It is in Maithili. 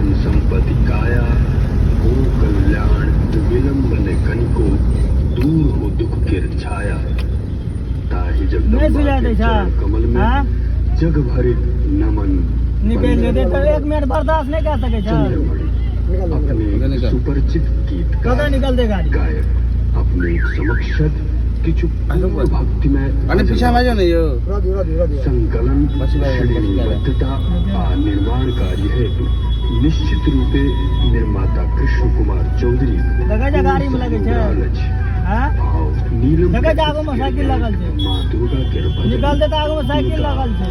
धन संपत्ति काया, हो कल्याण विलंब ने कनिको, दूर हो दुख केर छाया। ताहि नहि जगदम्बा सुझाइ के दै छै चरण कमल में आँय? जग भरि नमन निकलि वंदन। जेतै तऽ एक मिनट बर्दाश्त नहि कए सकै छै। चंद्रमणि अपने सुपरिचित गीतकार कतऽ निकलतै गाड़ी? गायक अपने समक्ष किछु पूर्ण भक्तिमय अनि पछाडि जाउ न यो। संकलन, श्रेणीबद्धता आ निर्माण कार्य हेतु निश्चित रूपे निर्माता कृष्ण कुमार चौधरी देखै छै गाड़ीमे लगै छै। रहल अछि। आँय? भाव नीलम देखै छै आगूमे साइकिल लगल छै। माँ दुर्गा के भजन निकलतै तऽ आगूमे साइकिल लगल छै।